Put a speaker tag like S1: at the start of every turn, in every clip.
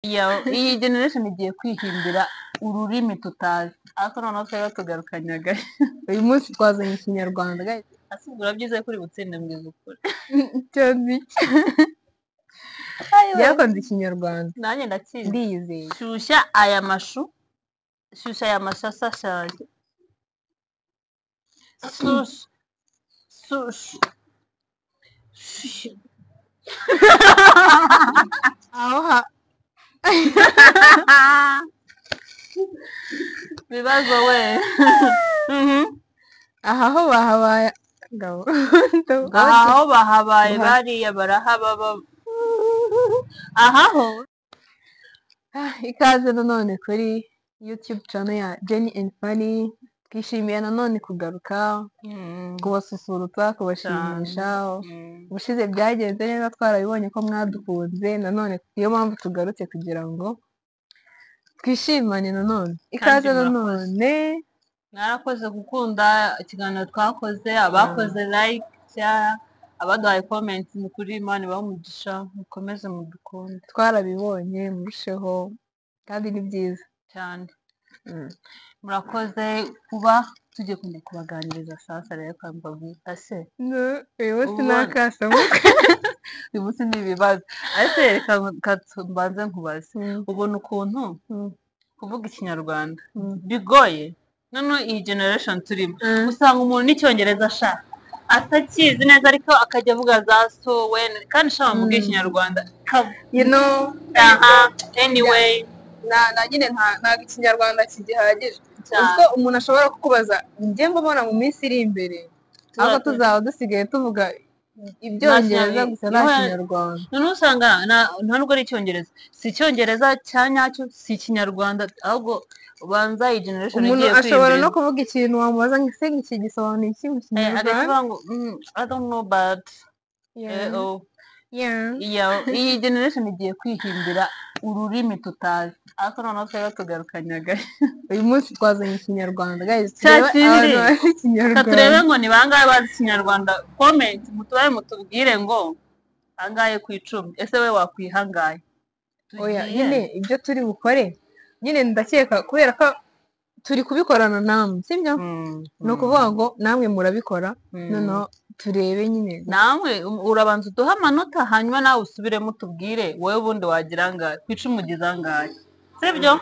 S1: Iyi generation igiye kwihimbira ururimi tutazi, ariko noneho twebwe tugarukanyaga.
S2: Uyu munsi twazanye Ikinyarwanda, guys.
S1: Asubira byiza kuri butsinde, mbwiza ukuri.
S2: Icyo nzi byakonze Ikinyarwanda.
S1: Nanjye ndakizi.
S2: Ndiyizeye.
S1: Shyushya aya mashu, shyushya aya mashu asashaje. Sush sush shush.
S2: Aho ha
S1: Bibazo we.
S2: Aha ho bahabaye ngabo.
S1: Aha ho bahabaye bariya barahaba aha ho.
S2: Ikaze nanone kuri YouTube channel ya Jenny and Fanny. Twishimiye nanone kugaruka kubasusurutsa, kubashimisha. Ubushize byagenze neza, twarabibonye ko mwadukunze, nanone niyo mpamvu tugarutse kugira ngo twishimane nanone. Ikaze nanone.
S1: Mwarakoze gukunda ikiganiro twakoze, abakoze like, abaduhaye comment, ni kuri Imana ibahe umugisha, mukomeze mudukunde.
S2: Twarabibonye, murusheho, kandi ni byiza
S1: cyane. Murakoze kuba tugiye kujya kubaganiriza sasa. Rero ase
S2: uyu munsi nakasamuka.
S1: Uyu munsi ni ibibazo, ariko reka mbanze nkubaze: ubona ukuntu kuvuga Ikinyarwanda bigoye? Noneho iyi generation turimo, usanga umuntu n'iCyongereza ashaka atakizi neza, ariko akajya avuga za "so when", kandi shaka muvuge Ikinyarwanda.
S2: You know.
S1: Aha, anyway.
S2: Na nyine ntabwo Ikinyarwanda kigihagije. Uzi ko umuntu ashobora kukubaza, njye mbona mu minsi iri imbere ahubwo tuzaba dusigaye tuvuga Ibyongereza gusa, nta Kinyarwanda.
S1: Noneho usanga nta nubwo ari Icyongereza, si Icyongereza cya nyacyo, si Ikinyarwanda, ahubwo ubanza iyi generation
S2: Umuntu
S1: igiye
S2: ashobora no kuvuga ikintu, wamubaza ngo: "Ese iki gisobanuye iki mu Kinyarwanda?"
S1: Agavuga ngo: "I don't know, but iyi generation igiye kwihimbira ururimi tutazi, ariko noneho twebwe tugarukanyaga."
S2: Uyu munsi twazanye Ikinyarwanda, guys. Turebe abantu bazi Ikinyarwanda.
S1: Turebe ngo ni bangahe bazi Ikinyarwanda. Comment mutubaye, mutubwire ngo angahe ku 10. Ese we wakwiha angahe?
S2: Oya, nyine ibyo turi bukore nyine, ndakeka kubera ko turi kubikorana namwe, sibyo? Ni ukuvuga ngo namwe murabikora, noneho turebe nyine.
S1: Namwe urabanza uduhe amanota, hanyuma nawe usubiremo utubwire wowe ubundi wagira angahe ku 10, ugize angahe, sibyo?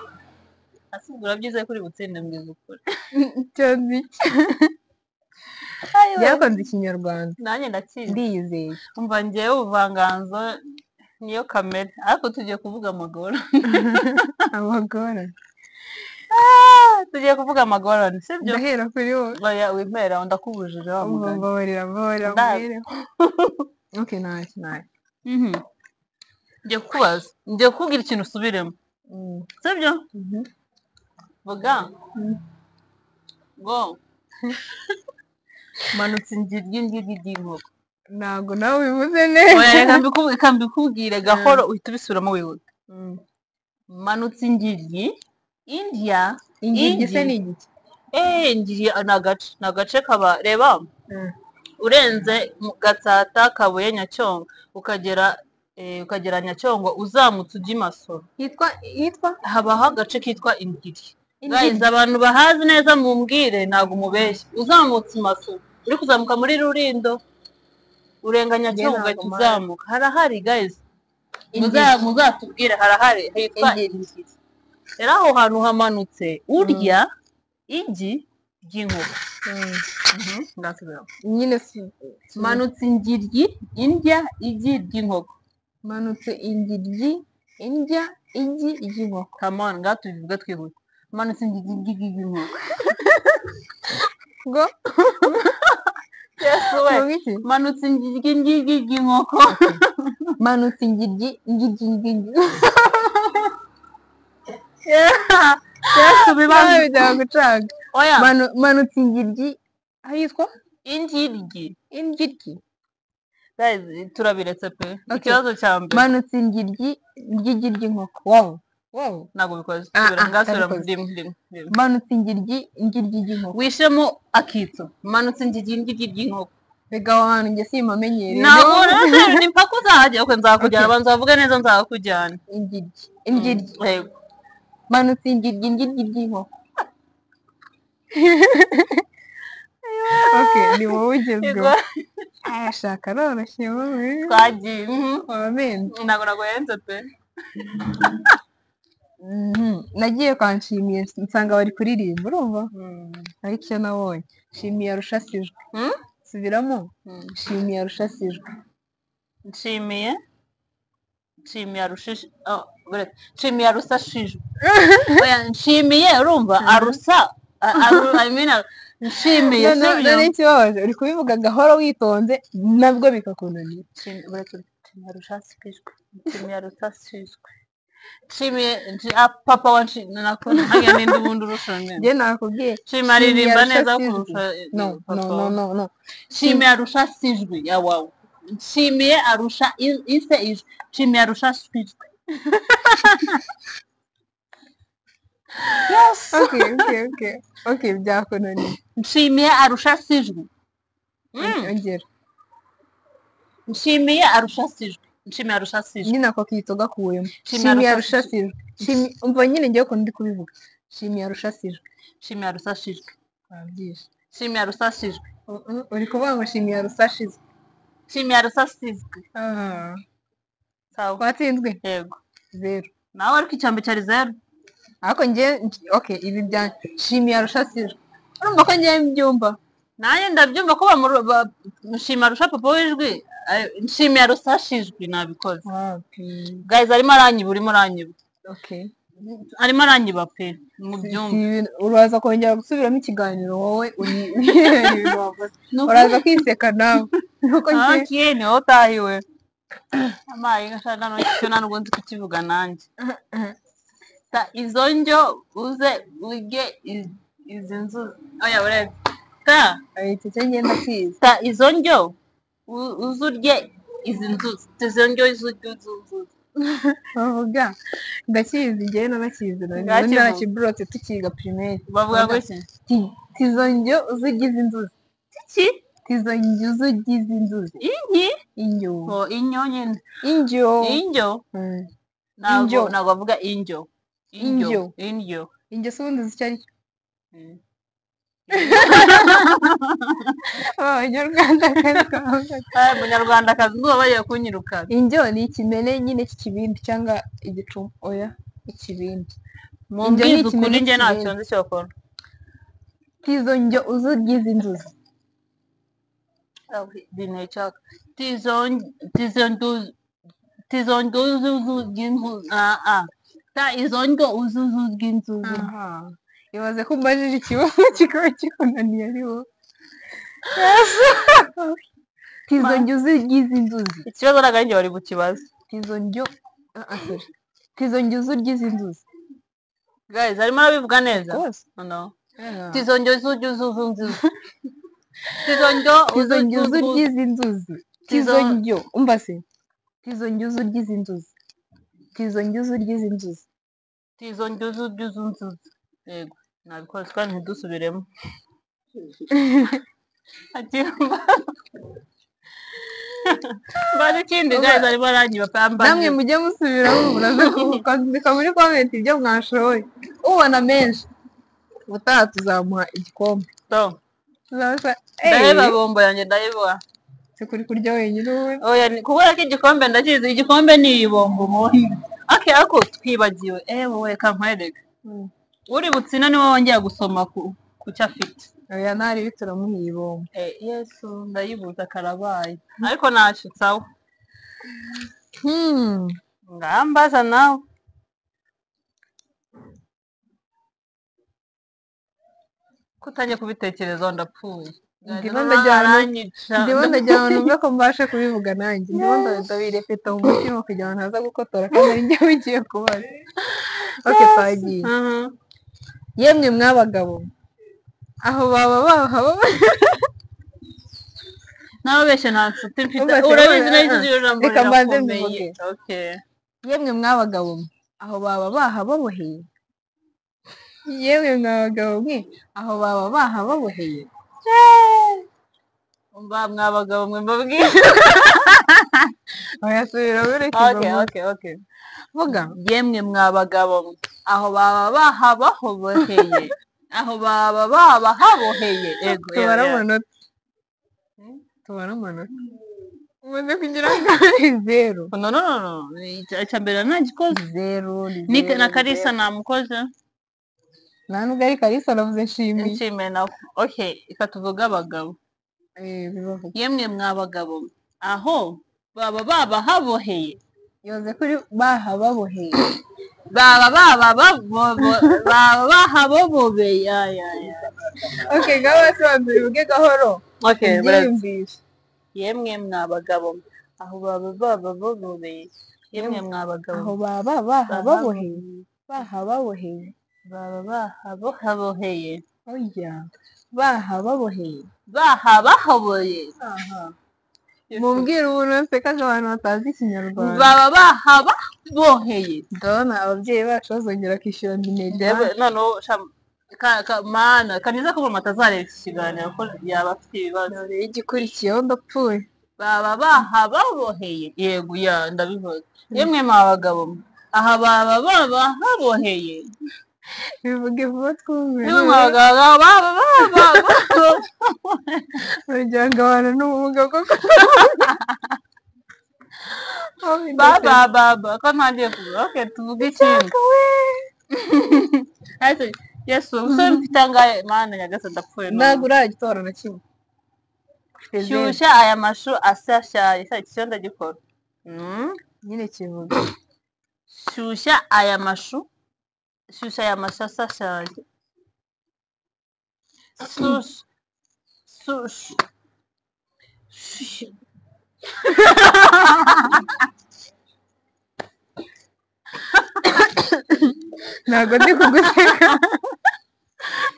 S1: Asubira byiza kuri butsinde, mbwiza ukuri.
S2: Icyo nzi byakonze Ikinyarwanda.
S1: Nanjye ndakizi.
S2: Ndiyizeye.
S1: Umva, ngewe ubuvanganzo niyo kamere, ariko tugiye kuvuga amagorane.
S2: Amagorane.
S1: Tugiye kuvuga amagorane, sibyo?
S2: Ndahera kuri wowe.
S1: Oya, wimpera, ndakubujije wa mugani.
S2: Mbabarira, mbabarira, mbabarira. Okay, ntacyo, ntacyo.
S1: Ngiye kukubaza, ngiye kukubwira ikintu usubiremo, sibyo? Vuga ngo: "Manutse ingiryi ngiryi ry'inkoko."
S2: Ntabwo nawe ubivuze neza.
S1: Reka mbikubwire gahoro, uhita ubisubiramo wihuta. Manutse ingiryi indya.
S2: Ingiryi se ni igiki?
S1: Eee, ingiryi ni agace, ni agace kaba, reba, urenze Gatsata, Kabuye, Nyacyonga, ukagera Nyacyonga, uzamutse ujya i Masoro.
S2: Hitwa
S1: Habaho agace kitwa Ingiri. Guys, abantu bahazi neza mumbwire, ntabwo umubeshya. Uzamutse i Masoro, uri kuzamuka muri Rurindo, urenga Nyacyonga, ugahita uzamuka, harahari. Guys, muzatubwire, harahari, hitwa Ingiri. Rero aho hantu hamanutse urya igi ry'inkoko.
S2: Nyine
S1: Manutse ingiryi indya igi ry'inkoko.
S2: Manutse ingiryi indya igi ry'inkoko.
S1: Come on, ngaho tubivuge twihuta: manutse ingiryi igi ry'inkoko.
S2: Ngo
S1: Yesu we! Manutse ingiryi ngiryi ry'inkoko.
S2: Manutse ingiryi ngiryi ngiryi.
S1: Yesu, bibazo
S2: Bijya gucanga.
S1: Oya.
S2: Manutse ingiryi ahitwa
S1: Ingiryi.
S2: Ingiryi.
S1: Turabiretse pe. Ikibazo cya mbere.
S2: Manutse ingiryi ry'igi ry'inkoko. Wow, wow.
S1: Ntabwo bikoze. Ngasubira rimwe, rimwe, rimwe.
S2: Manutse ingiryi ngiryi ry'inkoko.
S1: Wishemo akitso: manutse ingiryi ngiryi ry'inkoko.
S2: Rega aho hantu njye simpamenyereye.
S1: Ntabwo rero ni mpaka uzahagera, okay, nzakujyana. Banza bavuge neza, nzakujyana.
S2: Ingiryi, ingiryi.
S1: Yego.
S2: Manutse ingiryi, ingiryi ry'inkoko. Okay, ni wowe ugezweho. Aya shaka aroroshye wowe.
S1: Twagiye.
S2: Wamenze.
S1: Ntabwo naguhenze pe.
S2: Nagiye kwa Nshimiye nsanga bari kuririmba, urumva? Ariko icyo nabonye, Nshimiye arushasijwe. Subiramo. Nshimiye arushasijwe.
S1: Nshimiye, nshimiye arushije, oh, buretse. Nshimiye arusashijwe. Oya, nshimiye, urumva, arusa I mean, nshimiye,
S2: None
S1: sibyo?
S2: None ikibabaje, uri kubivuga gahoro witonze nabwo bikakunanira.
S1: Buretse, nshimiye arushasijwe, nshimiye arusashijwe, nshimiye papa wa nshimiye nako ntabwo ninde ubundi urusha nde?
S2: Njye nakubwiye.
S1: Nshimiye aririmba neza
S2: Arusha
S1: kurusha
S2: no
S1: papa
S2: no
S1: wa.
S2: No, no, no.
S1: Nshimiye arusha sijwi ya wawe, nshimiye arusha ise ijwi, nshimiye arusha sijwi. Yes.
S2: Okay, byakunaniye.
S1: Nshimiye arusha sijwi.
S2: Ongera.
S1: Nshimiye arusha sijwi, nshimiye arusha sijwi.
S2: Nyine ako kito gakuyemo.
S1: Nshimiye
S2: Nshimiye
S1: arusha
S2: arushasijwe. Umva nyine ngewe ukuntu ndi kubivuga, nshimiye arushasijwe.
S1: Nshimiye arusha sijwi.
S2: Wabyishe.
S1: Nshimiye arusha sijwi.
S2: Uri kuvuga ngo nshimiye arusashizwe.
S1: Nshimiye arusha sijwi.
S2: Ah.
S1: Sawa.
S2: Watsinzwe.
S1: Yego.
S2: 0.
S1: Nawe ariko icyambe cyari 0.
S2: Ariko njye, okay, ibi bya nshimiye arushasijwe, urumva ko njye mbyumva.
S1: Nanjye ndabyumva ko nshimiye arusha papa w'ijwi, nshimiye arusashijwi, nabikoze.
S2: Wapi.
S1: Guys, arimo aranyiba, urimo aranyiba.
S2: Okay.
S1: Arimo aranyiba pe, mubyumve.
S2: Si uraza kongera gusubiramo ikiganiro wowe uri ibintu wavuze, uraza kwiseka nawe nuko njye
S1: Okay, ni wowe utahiwe amayi ngashaka icyo nta nubwo nzi kukivuga nanjye. Ta izo ndyo uze urye izi nzuzi, oya, uretse ta.
S2: Icyo cyo ngenda kizi.
S1: Ta izo ndyo uze urye izi nzuzi, ta izo ndyo uze urye izi nzuzi.
S2: Bavuga ndakizi, njyewe narakizi.
S1: Ngakivuga.
S2: Narakiburotse tukiga primaire.
S1: Bavuga ngo iki?
S2: Tizo ndyo uze urye izi nzuzi.
S1: Iki?
S2: Tizo ndyo uze urye izi nzuzi.
S1: Inki?
S2: Indyo.
S1: Oh, inyo nyine.
S2: Indyo.
S1: Indyo. Ntabwo
S2: Indyo.
S1: ntabwo bavuga indyo, indyo.
S2: Indyo.
S1: Indyo.
S2: Indyo se ubundi uzi icyo ari cyo? Abanyarwandakazi twavuga.
S1: Ay, Munyarwandakazi ndumva bagiye kunyirukana.
S2: Indyo ni ikimene nyine cy'ikibindi cyangwa igicuma, oya, ikibindi. Indyo ni
S1: Mumbwize ukuri,
S2: ikimene
S1: njye ntacyo
S2: cy'ikibindi.
S1: nzi cyokora.
S2: Tizo ndyo uze urye izi nzuzi.
S1: Binteye icyaka. Tizo ndyo uze urye inzuzi, ah ah, ta izo ndyo uze urye inzuzi.
S2: Aha, ibaze ko umbajije ikibazo kikaba kikunaniye ari wowe. Tizo ndyo uze urye izi nzuzi.
S1: Ikibazo ntabwo ari njye wari bukibaze.
S2: Tizo ndyo, ah ah, sorry, tizo ndyo uze urye izi nzuzi.
S1: Guys, arimo arabivuga neza.
S2: Rwose.
S1: No, tizo ndyo uze urye izi nzuzi, tizo ndyo
S2: Tizo
S1: uze
S2: ndyo
S1: urye
S2: uze urye izi nzuzi. Tizo ndyo, umva se, tizo ndyo uze urye izi nzuzi, tizo ndyo uze urye izi nzuzi.
S1: Tizo ndyo uze urye izi nzuzi. Yego, nabikoze kandi ntidusubiremo. Agira mbaze ikindi. Guys, arimo aranyiba pe,
S2: Namwe
S1: ambajije.
S2: mujye musubiramo, muraza kwandika muri comment ibyo mwashoboye. Ubona menshi ubutaha tuzamuha igikombe.
S1: So,
S2: Tuzabasa.
S1: ndaheba bombo yanjye, ndayibona.
S2: Si kuri kurya wenyine wowe.
S1: Oya, kubera ko igikombe ndakizi, igikombe ni iyi bombo ubundi. Ake ako twibagiwe, eh, wowe kankwereke. Uri butsine niwe wongera gusoma ku cyo afite.
S2: Oya, ntari turamuha iyi bombo.
S1: Eh, Yesu, ndayibuza karabaye, ariko ntacyo, sawa. Ngambaza nawe. Ko utangiye kubitekerezaho ndapfuye.
S2: Ndimo ndajyana
S1: Aranyica.
S2: Ndimo ndagira ngo numve ko mbasha kubivuga nanjye. Ndimo ndabirepeta mu mutima kugira ngo ntaza gukotora kandi ari njye ugiye kubaza. Okay, twagiye. Yemwe mwabagabo, aho baba bahaba
S1: Ntababeshye, nta nshuti mfite.
S2: Umva se,
S1: Urabizi
S2: oya,
S1: neza iryo jambo
S2: reka mbanze
S1: rirakomeye.
S2: mbivuge.
S1: Okay.
S2: Yemwe mwabagabo mwe, aho baba bahababoheye. Yemwe mwabagabo mwe, aho baba bahababoheye.
S1: Umva mwa bagabo mwe, mbabwire.
S2: Oya, subira ureke.
S1: Okay, okay, okay.
S2: Vuga.
S1: Yemwe mwa bagabo mwe, aho baba bahabahoboheye, aho baba babahaboheye, ego.
S2: Tubare
S1: Yeah.
S2: amanota. Tubare amanota. Umaze kugira ngo 0.
S1: No, no, no, no, icya mbere nagikoze.
S2: 0 ni
S1: Ni
S2: 0.
S1: Na
S2: Ni
S1: Kalisa
S2: 0.
S1: Namukoze.
S2: Nta nubwo ari Kalisa, navuze Nshimiye.
S1: Nshimiye nawe. Okay, reka tuvuge abagabo.
S2: Eh, bibaho.
S1: Yemwe mwa bagabo mwe, aho baba babahaboheye.
S2: Yoze kuri bahababoheye.
S1: Baba baba baba bahabobobeye, ya ya ya.
S2: Okay, ngaho basobanura, ubivuge gahoro.
S1: Okay, baretse.
S2: Ubyiyumvishe.
S1: Yemwe mwa bagabo mwe, aho baba bababobobeye, yemwe mwa bagabo
S2: Aho
S1: mwe,
S2: baba bahababoheye, bahababoheye.
S1: Baba bahabohaboheye.
S2: Oya, bahababoheye.
S1: Bahabahoboye.
S2: Aha, mumbwire umuntu wasekaje abantu batazi Ikinyarwanda.
S1: Baba bahababoheye.
S2: Ndabona ababyeyi bacu bazongera kwishyura
S1: Njyewe
S2: minerval.
S1: Noneho mana kaniza ko mama atazareba iki kiganiro, ko yaba afite ibibazo.
S2: None igikurikiyeho ndapfuye.
S1: Baba bahababoheye, yego, ya, ndabivuze. Yemwe mwa bagabo mwe, aha baba babahaboheye.
S2: Bivuge vuba twumve.
S1: Yemwe mwa bagabo baba baba.
S2: Wagira ngo abantu n'ubumuga bwo
S1: Baba baba, ko ntangiye kuvuga. Okay, tuvuge ikindi. Ariko Yesu, umusore mfite angahe? Mana nyagasani, ndapfuye none.
S2: Ntabwo uragitora na kimwe. Ufite 0.
S1: Shyushya aya mashu ashyashyaye. Iki cyo ndagikora.
S2: Nyine kivuga.
S1: Shyushya aya mashu, shyushya aya mashu ashyashyaye. Sush sush shush.
S2: Ntabwo ndi kuguseka,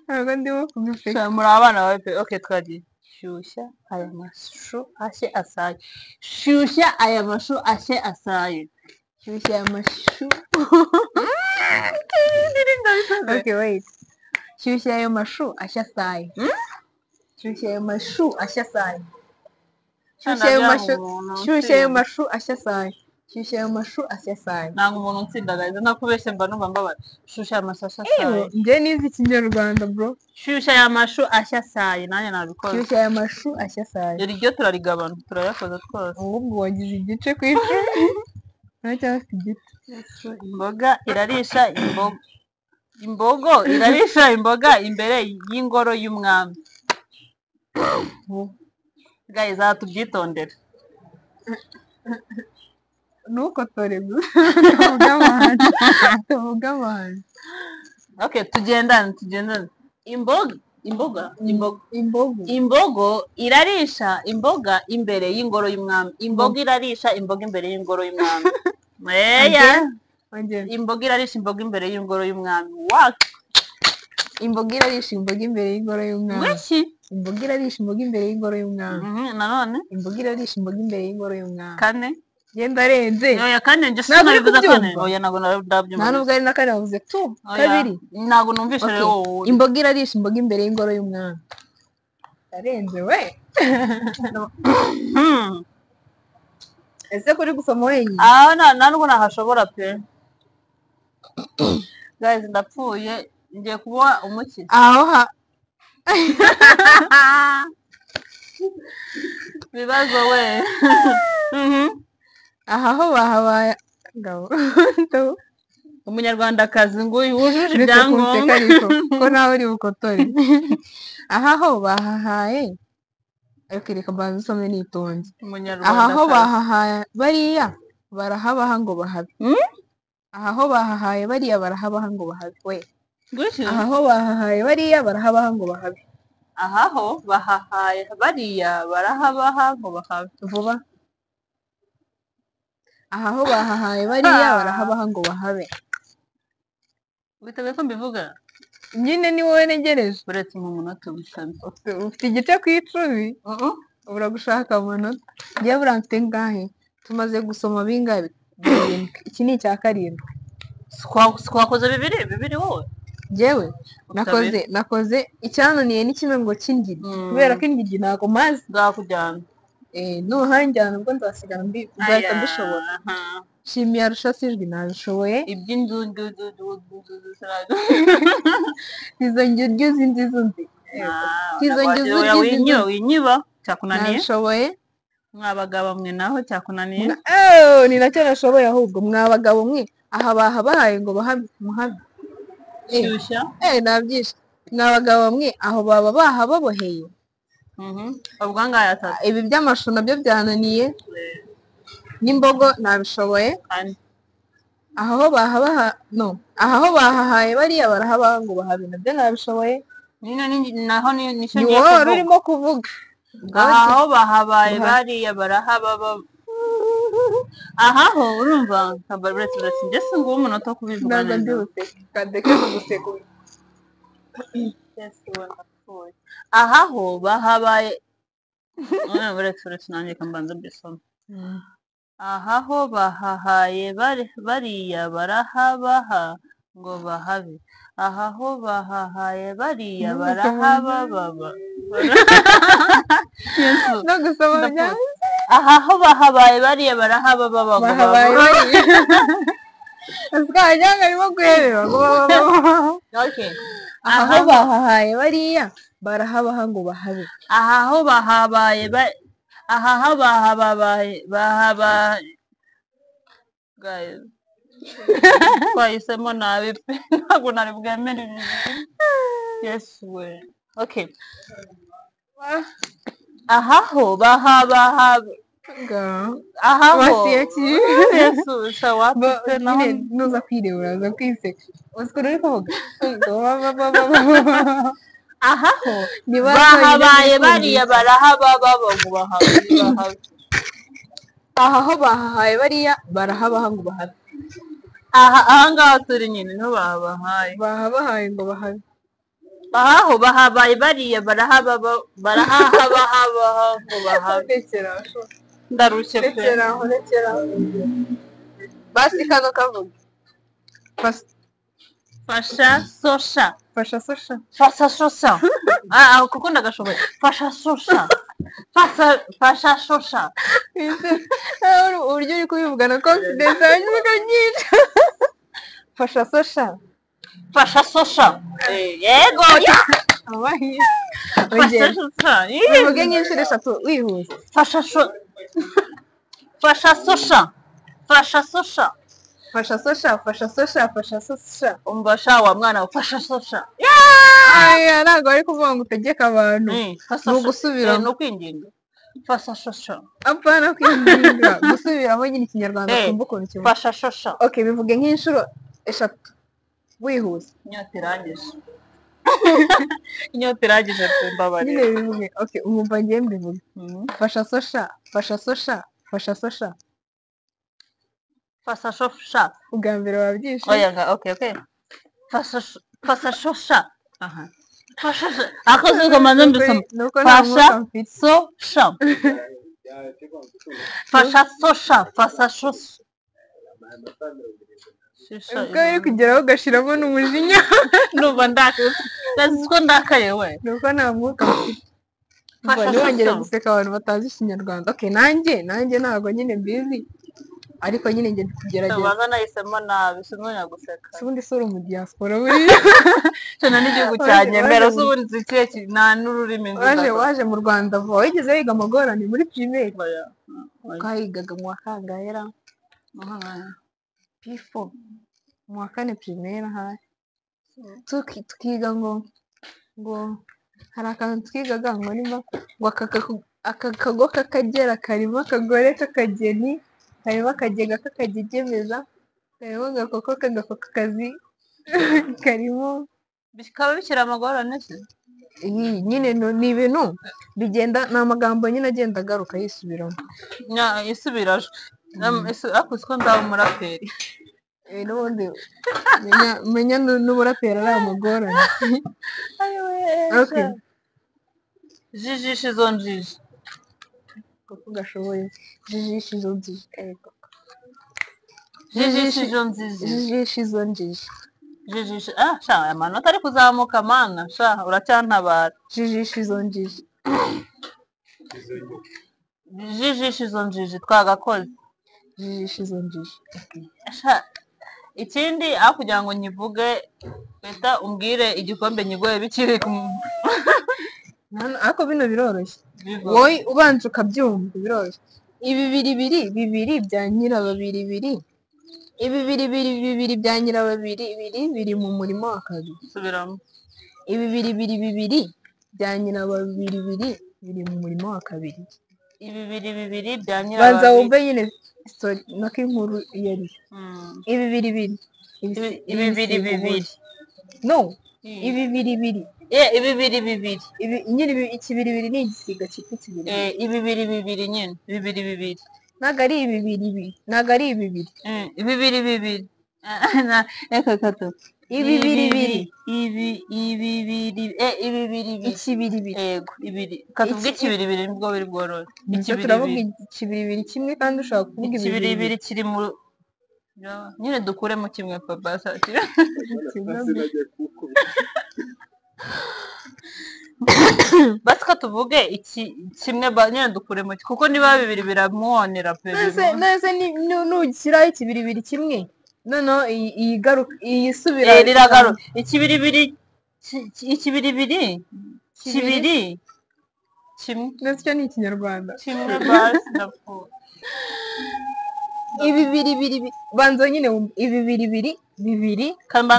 S2: ntabwo ndimo kuguseka.
S1: Sha, muri abana bawe pe. Okay, twagiye. Shyushya aya mashu ashye asaye, shyushya aya mashu ashye asaye.
S2: Shyushya aya mashu. Okay, wait. Shyushya ayo mashu ashya asaye. Shyushya ayo mashu ashya asaye. Shyushya ayo mashu. Shyushya ayo mashu ashya asaye. Shyushya ayo mashu ashya asaye.
S1: Ntabwo umuntu utsinda, guys, ntakubeshye, mba numva mbabara. Shyushya aya mashu ashya asaye.
S2: Njye nize Ikinyarwanda, bro.
S1: Shyushya aya mashu ashya asaye, nanjye nabikoze.
S2: Shyushya aya mashu ashya asaye.
S1: Iryo turarigabana, turayakoza twose.
S2: Ahubwo wagize igice ku 10, uracyafite igiti.
S1: Imboga irarisha imbogo, imbogo irarisha imboga imbere y'ingoro y'umwami. Guys, aha tubyitondere.
S2: Ntukotore gusa, tuvuge abantu, tuvuge abantu.
S1: Okay, tugendane, tugendane. Imboga, imboga, imboga.
S2: Imbogo.
S1: Imbogo irarisha imboga imbere y'ingoro y'umwami. Imboga irarisha imboga imbere y'ingoro y'umwami. Eya.
S2: Ongera.
S1: Imboga irarisha imboga imbere y'ingoro y'umwami wa.
S2: Imboga irarisha imboga imbere y'ingoro y'umwami.
S1: Ngwiki?
S2: Imboga irarisha imboga imbere y'ingoro y'umwami.
S1: Nanone.
S2: Imboga irarisha imboga imbere y'ingoro y'umwami.
S1: Kane.
S2: Genda arenze.
S1: Oya, kane njye
S2: Ntabwo uri
S1: sinabivuze kane.
S2: kubyumva?
S1: Oya, ntabwo ndabyumva.
S2: Nta nubwo ari na kane, wavuze tu.
S1: Oya,
S2: Kabiri.
S1: Ntabwo numvishe.
S2: Okay.
S1: Rero wowe.
S2: Imboga irarisha imboga imbere y'ingoro y'umwami. Arenze we. Ese kuri gusoma wenyine?
S1: Aho nta nubwo nahashobora pe. Guys, ndapfuye, ngiye kuba umuki.
S2: Aho ha.
S1: Ibibazo we.
S2: Aha ho bahabaye ngabo.
S1: Umunyarwandakazi nguyu wujuje
S2: Uretse
S1: ibyangombwa.
S2: kunseka ariko ko nawe uri bukotore. Aha ho bahahaye, ariko reka mbanze usome nitonze. Aha ho
S1: Umunyarwandakazi.
S2: bahahaye bariya barahabaha ngo bahabe. Aha ho bahahaye bariya barahabaha ngo bahabe we.
S1: Gutyo.
S2: Aha ho bahahaye bariya barahabaha ngo bahabe.
S1: Aha ho bahahaye bariya barahabaha ngo bahabe.
S2: Vuba. Aha ho bahahaye bariya barahabaha ngo bahabe.
S1: Witeguye ko mbivuga?
S2: Nyine ni wowe ntegereje.
S1: Uretse mu munota umwe.
S2: Ufite igice ku 10. Ubura gushaka amanota. Njyewe buriya mfite ngahe? Tumaze gusoma bingahe? Birindwi. Iki ni icya karindwi.
S1: Twakoze bibiri bibiri wowe.
S2: Njyewe nakoze icyananiye ni kimwe ngo cy'ingiryi, kubera ko ingiryi ntago mazi.
S1: Nzakujyana.
S2: Nuhanjyana ubwo nzasigara nzahita mbishobora. Shimiye Arusha sijwi nabishoboye.
S1: Iby'inzu
S2: izo ngiryi zindi zindi. Izo ngiryi
S1: winyiba cyakunaniye.
S2: Nabishoboye.
S1: Mwabagabo mwe naho cyakunaniye.
S2: Ni nacyo nashoboye ahubwo mwabagabo mwe aha bahabahaye ngo bahabe muhabe.
S1: Shyushya.
S2: Nabyishe. Mwabagabo mwe aho baba bahababoheye.
S1: Ubwo ngaya atatu.
S2: Ibi by'amashu nabyo byananiye. N'imbogo nabishoboye. Aho bahabaha no aho bahahaye bariya barahabaha ngo bahabe nabyo nabishoboye.
S1: Naho nicyo
S2: ngiye kuvuga. Urimo kuvuga.
S1: Aho bahabaye bariya barahaba. Ahaho urumva nkabaretse njye singuwo umunota wo kubivuga
S2: neza. Ndeke kuguseka.
S1: Ahaho bahabaye uretse nanjye kambanza mbisome. Ahaho bahahaye bariya barahabaha ngo bahabe. Ahaho bahahaye bariya barahababa.
S2: No gusoma byanze.
S1: Ahaho bahabaye bariya barahababa ngo
S2: bahabaye. Twajyaga arimo guherera ngo baba.
S1: Okay.
S2: Aho bahahaye bariya barahabaha ngo bahabe.
S1: Ahaho bahabaye ahaho bahabaye bahabaye. Guys, twahisemo nabi pe, ntabwo nari bwemere ibi. Yes we. Okay. Ahaho bahabaha ahaho Yesu shawapite naho
S2: nuza kwireba uraza kwiseka. Uzi ukuntu uri kuvuga.
S1: Ahaho bahabaye bariya barahababa ngo bahabe.
S2: Ahaho bahahaye bariya barahabaha ngo bahabe.
S1: Aha ahangaha turi nyine niho bahabahaye.
S2: Bahabahaye ngo bahabe.
S1: Ahaho bahabaye bariya barahababa barahabahabaha ngo bahabe. Ndarushye pe.
S2: Rekera. Basi kano kavuga.
S1: Fasha sosha.
S2: Fasha sosha.
S1: Fasha sosha. Kuko ndagashoboye. Fasha sosha. Fasha sosha.
S2: Uburyo uri kubivuga na confidence hanyuma ukanyica. Fasha sosha.
S1: Fasha sosha. Yego. Fasha sosha.
S2: Uvuge nk'inshuro eshatu wihuse.
S1: Fasha sosha. Fasha sosha. Fasha sosha.
S2: Fasha sosha, fasha sosha, fasha sosha.
S1: Umva sha wa mwana fasha sosha.
S2: Aya ntabwo bari kuvuga ngo utegeke abantu. Ni ugusubiramo.
S1: Ni ukwinginga. Fasha sosha.
S2: Apana kwinginga. Gusubiramo nyine ikinyarwanda twumva ukuntu kivuga.
S1: Fasha sosha.
S2: Okay, bivuge nk'inshuro eshatu wihuse.
S1: Inyota irangije. Inyota irangije pe mbabarira.
S2: Nyine bivuge. Okay, umva ngiye mbivuge. Fasha sosha, fasha sosha, fasha sosha.
S1: Fasha sosha.
S2: Ubwa mbere wabyishe.
S1: Oya, okay. Fasha sosha. Aha. Fasha akoze komanze mbisoma. Fasha sosha. Fasha sosha, fasha sosha.
S2: Ubwo uri kugeraho ugashiramo n'umujinya.
S1: Numva ndakaye. Ko ndakaye we.
S2: Nuko nta mwuka mfite. Ntiwongere guseka abantu batazi ikinyarwanda. Okay, nanjye ntabwo nyine mbizi. Ariko nyine njye kugerageza.
S1: Tubaza nahisemo nabi, sinzongera guseka.
S2: Ubundi sura mu diaspora buriya.
S1: Cyane n'igihugu cyanjye mbere ubundi zikiye nta n'ururimi nzi.
S2: Waje mu Rwanda vuba wigeze wiga amagorane muri primaire? Twayigaga mu wa kangahe ra? P4 mu wa kane primaire ahari. Tukiga ngo hari akantu twigaga ngo niba ngo aka kago k'akagera karimo akagore k'akageni karimo akagega k'akagegemeza karimo agakoko k'agakokokazi karimo
S1: bikaba bikiri amagorane se?
S2: Nyine ni ibintu bigenda ni amagambo nyine agenda agaruka yisubiramo.
S1: Isubirajwe. Ariko siko nzaba umuraperi.
S2: N'ubundi menya n'uburaperi ari amagorane. Okay.
S1: Jijisha izo njiji.
S2: Kuko gashoboye. Jijisha izo njiji.
S1: Jijisha izo njiji.
S2: Jijisha izo njiji.
S1: Jijisha, ah sha, amanota ari kuzamuka mana, sha uracyantabara.
S2: Jijisha izo njiji.
S1: Jijisha izo njiji twagakoze.
S2: Jijisha izo njiji.
S1: Sha, ikindi aho kugira ngo nyivuge, reka umbwire igikombe nyiguhe bikiri ku
S2: Ariko bino biroroshye, wowe ubanza ukabyumva biroroshye. Ibi bibiri bibiri bya nyirababiri biri, ibi bibiri bibiri bya nyirababiri biri biri mu murima wa kabiri.
S1: Subiramo.
S2: Ibi bibiri bibiri bya nyirababiri biri biri mu murima wa kabiri.
S1: Ibi bibiri bibiri bya
S2: Banza
S1: nyirababiri.
S2: Wumve nyine story nako inkuru iyo ari yo. Ibi bibiri bibiri.
S1: Ibi bibiri bibiri.
S2: No, ibi bibiri bibiri.
S1: Ibi bibiri bibiri.
S2: Ibi nyine ikibiribiri ni igisiga cyitwa ikibiribiri.
S1: Ibi bibiri bibiri nyine, bibiri bibiri.
S2: Ntabwo ari ibi bibiri, ntabwo ari bibiri.
S1: Bibiri bibiri. Reka gato.
S2: Ibi bibiri bibiri.
S1: Ibi ibi bibiri, ibi bibiri bibiri.
S2: Ikibiribiri.
S1: Yego, ibiri. Katuvuge ikibiribiri nibwo biri bworohe.
S2: Turavuga ikibiribiri kimwe kandi ushobora kuvuga
S1: ikibiribiri kiri mu nyine dukuremo kimwe papa. Basi ko tuvuge iki kimwe nyine dukuremo kuko niba bibiri biramwonera pe.
S2: Nese nushyiraho ikibiribiri kimwe noneho iyi garuka iyi subira
S1: riragaruka ikibiribiri ikibiribiri kibiri kimwe.
S2: Nese cyo ni ikinyarwanda
S1: kimwe basi ndapfuye.
S2: Ibi bibiri bibiri banza nyine ibi bibiri bibiri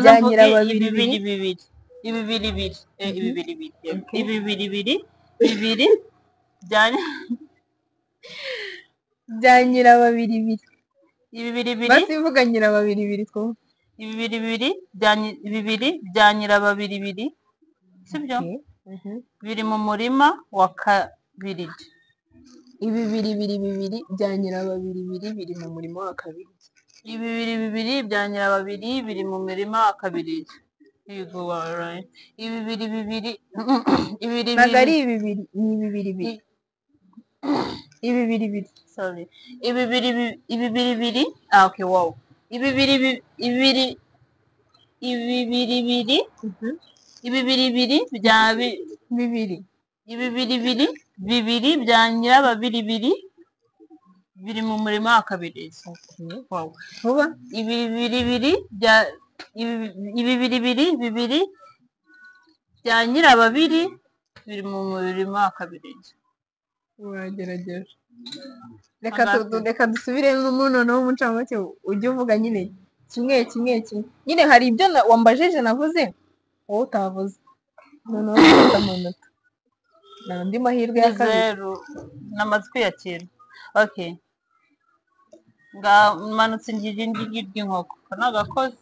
S1: bya nyirababiri bibiri bibiri. Ibi bibiri bibiri, ibi bibiri bibiri, ibi bibiri bibiri bibiri
S2: bya nyirababiri bibiri.
S1: Ibi bibiri bibiri.
S2: Basi vuga nyirababiri bibiri two.
S1: Ibi bibiri bibiri bya bibiri bya nyirababiri bibiri, sibyo? Biri mu murima wa kabiri.
S2: Ibi bibiri bibiri bya nyirababiri bibiri biri mu murima wa kabiri.
S1: Ibi bibiri bibiri bya nyirababiri biri mu murima wa kabiri. Ibi bibiri bibiri ibiri
S2: ntabwo ari bibiri, ni bibiri bibiri. Ibi bibiri bibiri.
S1: Sorry. Ibi bibiri bibiri bibiri. Ah, okay, wow. Ibi bibiri bibiri ibi bibiri bibiri ibi bibiri bibiri bya
S2: bibiri.
S1: Ibi bibiri bibiri bibiri bya nyirababiri bibiri biri mu murima wa kabiri. Wow.
S2: Vuba.
S1: Ibi bibiri bibiri bya ibi bibiri bibiri bibiri bya nyirababiri biri mu murima wa kabiri.
S2: Uragerageje. Reka dusubiremo noneho umuncamake ujye uvuga nyine kimwe kimwe kimwe. Nyine hari ibyo wambajije navuze wowe utavuze. Noneho ufite amanota. Ni andi mahirwe ya kabiri.
S1: Zeru namaze kwiyakira. Okay. Nga manutse ingigi ry'inkoko. Ko ni agakozi.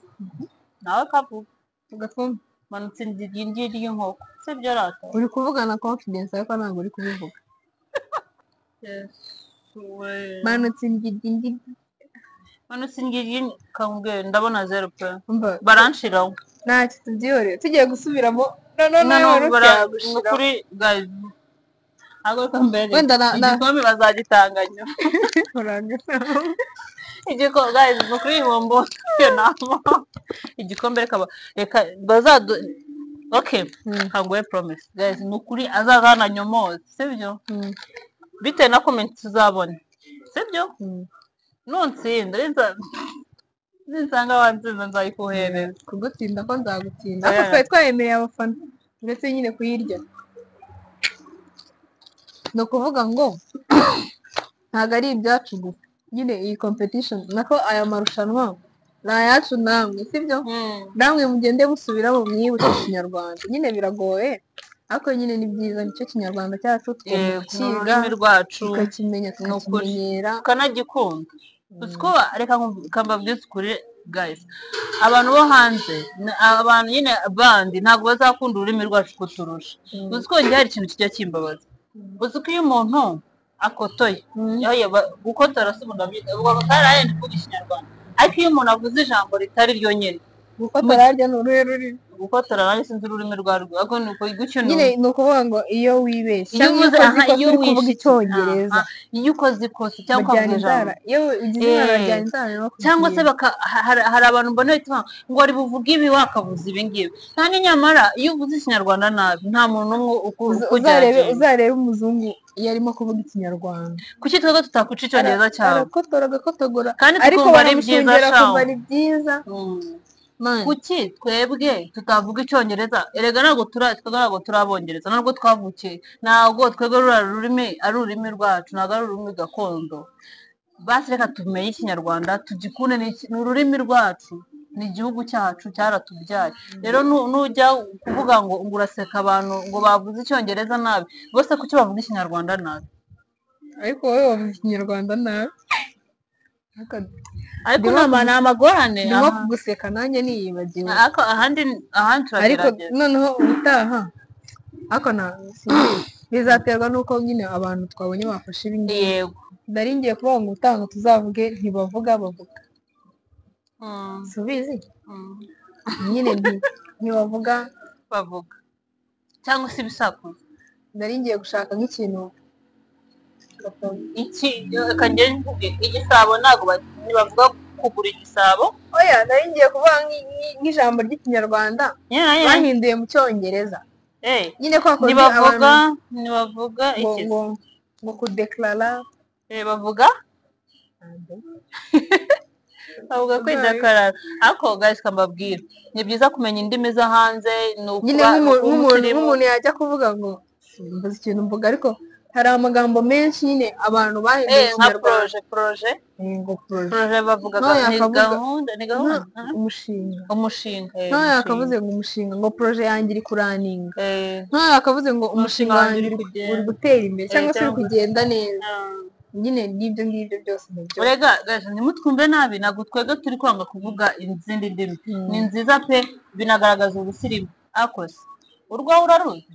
S1: Nawe kavuga.
S2: Ugakumva.
S1: Manutse ingigi ry'inkoko. Sibyo rata.
S2: Uri kuvuga na confidence ariko ntabwo uri kubivuga. Manutse ingigi.
S1: Manutse ingigi kambwe ndabona zeru pe. Baranshiraho.
S2: Ntacyo tubyihoreye. Tugiye gusubiramo. No
S1: no kuri guys. Ago kambere. Igikombe bazagitanganya. Igikombe guys nukuri ihombo namo. Igikombe reka bazadu. Okay, kanguhe promise guys nukuri azazana nyomoze, sibyo? Bitewe na comment tuzabona, sibyo? Nuntsinda ninsanga wansinze nzayikuhereza.
S2: Kugutsinda ko nzagutsinda. Ariko twari twayemereye abafana ndetse nyine kuyirya. Ni ukuvuga ngo ntabwo ari ibyacu gusa nyine iyi competition nako aya marushanwa ni ayacu namwe, sibyo? Namwe mugende musubiramo mwibuke ikinyarwanda. Nyine biragoye ariko nyine ni byiza, nicyo kinyarwanda cyacu tugomba kukiga tukakimenya tukakimenyera
S1: tukanagikunda. Uziko reka mbabwize ukuri guys, abantu bo hanze abantu nyine bandi ntabwo bazakunda ururimi rwacu kuturusha. Uziko njye hari ikintu kijya kimbabaza. Uziko iyo umuntu akotoye gukotora si umuntu abyita ubwo karaye ndi kuvuga ikinyarwanda, ariko iyo umuntu avuze ijambo ritari ryo nyine
S2: Gukotora harya ni uruhe rurimi?
S1: Gukotora nanjye sinzi ururimi rwarwo, ariko ni uko gutyo.
S2: Nyine ni ukuvuga ngo iyo wibeshye
S1: iyo
S2: cyangwa iyo
S1: uvuze
S2: ukoze
S1: aha
S2: ikosa
S1: iyo
S2: uri kuvuga
S1: wishe
S2: icyongereza,
S1: aha, iyo ukoze ikosa cyangwa
S2: bajyana
S1: ukavuga
S2: inzara.
S1: ijambo,
S2: Iyo ugize inzara bajyana inzara no
S1: cyangwa se
S2: kugira
S1: hari abantu mbona bahita bavuga ngo ari buvuge ibi wakavuze ibi ngibi, kandi nyamara iyo uvuze ikinyarwanda nabi nta muntu n'umwe
S2: uzarebe
S1: ukujyagenga.
S2: Uzarebe umuzungu iyo arimo kuvuga ikinyarwanda.
S1: Kuki twebwe tutakwica icyongereza cyawe
S2: Arakotora agakotogora,
S1: kandi
S2: ariko
S1: tukumva ari byiza?
S2: baramushungera
S1: Shawo.
S2: akumva ari byiza. Man.
S1: Kuki twebwe tutavuga icyongereza? Erega ntabwo twebwe ntabwo turi abongereza, ntabwo twavukiye, ntabwo twebwe ruriya rurimi ari ururimi rwacu, ntabwo ari ururimi gakondo. Basi reka tumenye ikinyarwanda tugikunde, ni ururimi rwacu, ni igihugu cyacu cyaratubyaye. Rero nujya kuvuga ngo uraseka abantu ngo bavuze icyongereza nabi, bose kuki bavuga ikinyarwanda nabi?
S2: Ariko wowe wavuze ikinyarwanda nabi. Ariko
S1: Ariko
S2: ndimo
S1: ni amagorane.
S2: Ndimo
S1: Aha.
S2: kuguseka nanjye niyibagiwe.
S1: Ariko ahandi
S2: Ariko
S1: turagerageza.
S2: Noneho ubutaha, ariko na bizaterwa n'uko nyine abantu twabonye bafashe ibi ngibi. Nari ngiye kuvuga ngo ubutaha ngo tuzavuge ntibavuga bavuga. Subizi. Nyine ntibavuga
S1: bavuga cyangwa se ibisakuzo.
S2: Nari ngiye gushaka nk'ikintu
S1: Iki reka njye mvuge igisabo, ntabwo ntibavuga kugura igisabo.
S2: Oya, nari ngiye kuvuga nk'ijambo ry'ikinyarwanda bahinduye mu cyongereza. Nyine kwa kundi
S1: Ntibavuga
S2: abantu
S1: ntibavuga
S2: ngo
S1: iki?
S2: Ngo kudeclara.
S1: Bavuga kwidekarara. Ariko guys, kambabwira, ni byiza kumenya indimi zo hanze, ni
S2: Nyine
S1: ukuba ni ukuba
S2: nk'umuntu
S1: umusirimu.
S2: Nk'umuntu yajya kuvuga ngo mvuze ikintu mvuga, ariko hari amagambo menshi nyine abantu bahinduye
S1: Nka
S2: ikinyarwanda.
S1: Projet.
S2: Ngo projet.
S1: Projet bavuga
S2: Nkaho
S1: ni
S2: yakavuga
S1: gahunda, ni gahunda.
S2: Umushinga.
S1: Umushinga,
S2: Nkaho
S1: umushinga.
S2: yakavuze ngo umushinga, ngo projet yanjye iri kuraninga. Nkaho yakavuze ngo umushinga
S1: umushinga
S2: wanjye
S1: wanjye uri
S2: uri uri
S1: kugenda
S2: gutera imbere cyangwa se uri
S1: cyangwa
S2: kugenda neza. Nyine n'ibyo ngibyo byose nabyo.
S1: Urega guys, ntimutwumve nabi, ntabwo twebwe turi kwanga kuvuga izindi ndimi. Ni nziza pe, binagaragaza ubusirimu. Ariko se urwawe uraruzi?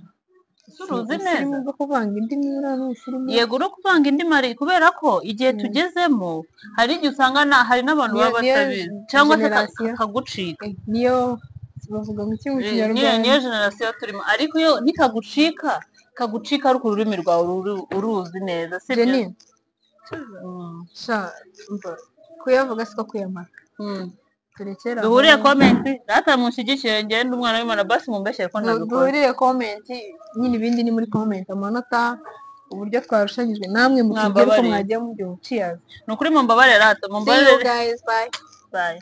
S1: Ese uruzi
S2: Ubusirimu
S1: neza?
S2: bwo kuvanga indimi, buriya ni ubusirimu.
S1: Yego, uri kuvanga indimi ari kubera ko igihe tugezemo hari igihe usanga hari n'abantu
S2: Niyo
S1: baba
S2: niyo
S1: batabizi cyangwa se
S2: generation
S1: kagucika.
S2: Niyo bavuga ngo iki mu
S1: Niyo
S2: kinyarwanda?
S1: Niyo generation turimo, ariko iyo nikagucika kagucika ariko ururimi rwawe uruzi neza, sibyo?
S2: Jenny, sha umva, kuyavuga siko kuyamara. Turekere aho.
S1: Duhuriye comment rata, munshyigikire, ngende umwana w'Imana, basi mumbeshyere ko ntabikora.
S2: Duhurire comment nyine, ibindi ni muri comment, amanota, uburyo twarushanyijwe, namwe mutubwire uko
S1: Mwambabarire.
S2: mwagiye mubyumva. Cheers.
S1: Ni ukuri mumbabarire rata.
S2: See you
S1: Mumbabarire.
S2: guys, bye.
S1: Bye.